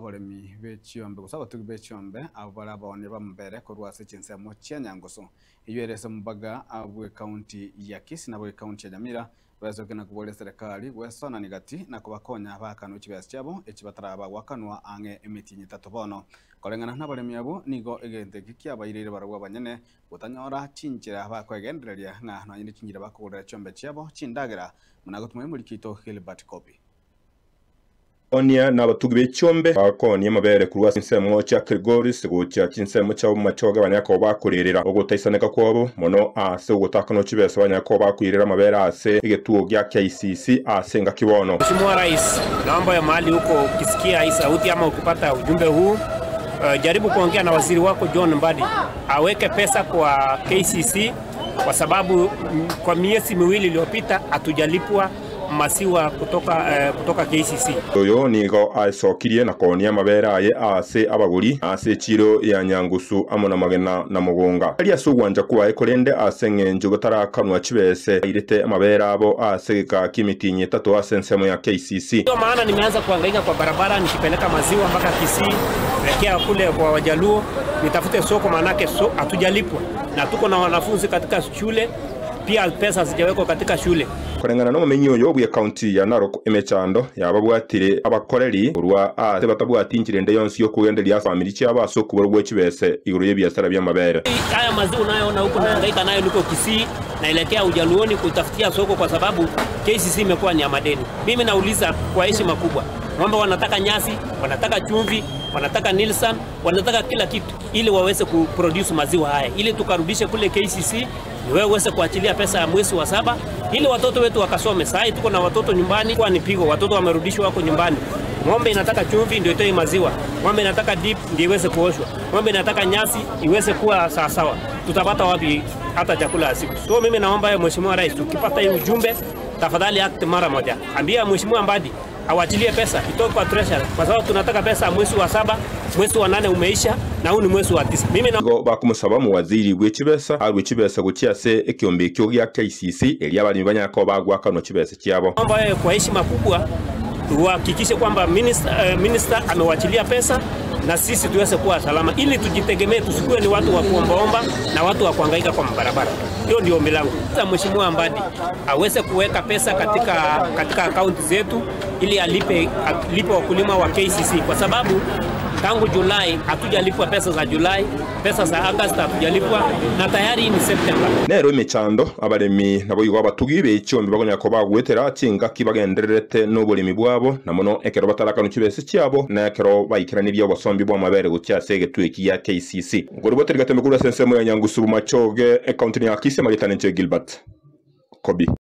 Abaremi b'echiombe gusa abatugi b'echiombe abo barabone bamubere korwase chinsemo chia Nyangoso iywerese mubaga abwe county ya Kisii nabo county ya Nyamira bazokena kubole serikali gwesona nigati na kubakonya bakano chibesa chabo echibataraba gwakanwa ange emitinyi tatu bono korengana n'abaremi abo nigo egente kikiabairire barabwa banyene gutanyora chinchira bakwegendereria ng'a nonyene chinjira bakogorera chiombe chiabo chindagera munagotumwe muri kito Gilbert Kopi. Onia na abatugi b'echiombe bakonia mabere kurwa chinsemo cha Gregoris gocha chinsemo cha machoge banyako bakurerera ogotaisaneka kwabo mono ase ogotakano chibesa banyako bakuirera mabere ase egetuo gya KCC ase ngakibono. Mheshimiwa Rais, naomba ya mahali huko ukisikia hii sauti ama ukipata ujumbe huu, jaribu kuongea na waziri wako John Mbadi aweke pesa kwa KCC kwa sababu kwa miezi miwili iliyopita hatujalipwa masiwa kutoka KCC. Oyo nigo asokirie na konia mabera aye ase abaguri ase chiro ya Nyangusu amona magena na mugonga ali asugwanja kuwa ekorende ase ngenjo batarakanwa chibese irete amabera abo ase ka kimitinye tatu ase nsemo ya KCC. Ndio maana nimeanza kuhangaika kwa barabara nikipeleka maziwa mpaka Kisii elekea kule kwa Wajaluo nitafute soko, manake hatujalipwa na tuko na wanafunzi katika shule pia pesa hazijawekwa katika shule. Kulingana no mumenyi oyo bwe county ya Narok emechando yababwatire abakoreri urwa ase batabwati injirende yonsi yo kugenderia family cy'abaso kuborwa chibese iguru y'ebiasara by'amabere. Haya maziwa unayoona huko nahangaika nayo niko Kisii naelekea Ujaluoni kutafutia soko kwa sababu KCC imekuwa ni ya madeni. Mimi nauliza kwa heshima kubwa, ng'ombe wanataka nyasi, wanataka chumvi, wanataka Nilsan, wanataka kila kitu ili waweze kuproduce maziwa haya ili tukarudishe kule KCC ni wewe uweze kuachilia pesa ya mwezi wa 7 ili watoto wetu wakasome. Sasa tuko na watoto nyumbani kwa nipigo, watoto wamerudishwa wako nyumbani. Ng'ombe inataka chumvi ndio itoe maziwa, ng'ombe inataka dip ndio iweze kuoshwa, ng'ombe inataka nyasi iweze kuwa sawa sawa. Tutapata wapi hata chakula ya siku? So mimi naomba ya Mheshimiwa Rais, ukipata hii ujumbe tafadhali act mara moja. Ambia Mheshimiwa Mbadi awachilie pesa itoke kwa treasury kwa sababu tunataka pesa mwezi wa 7, mwezi wa 8 umeisha na huu ni mwezi wa 9. Mimi na bakumusaba mu waziri w'ekibesa arwe chibesa gukia se ekyombe kyo gya KCC eri abalimi banyako bagwakano chibesa kyabo. Naomba wewe kwa heshima kubwa uhakikishe kwamba minister amewachilia pesa na sisi tuweze kuwa salama ili tujitegemee, tusikuwe ni watu wa kuombaomba na watu wa kuhangaika kwa barabara. Hiyo ndio ombi langu. Sasa Mheshimiwa Mbadi aweze kuweka pesa katika account zetu ili alipe wakulima wa KCC kwa sababu tangu Julai hatujalipwa pesa za Julai, pesa za August hatujalipwa na tayari ni September. Nero imechando abaremi nabo yugo abatugi b'echiombe bagonya ko bagwetera tinga kibagendererete n'obulimi bwabo na mono ekero batarakano chibese chiabo na ekero baikirana ibyo basombi bwa mabere gutia sege tueki ya KCC. Ngoroboteri gatembe kura sensemo ya Nyangusu machoge county ya Kisii magetane Gilbert Kobi.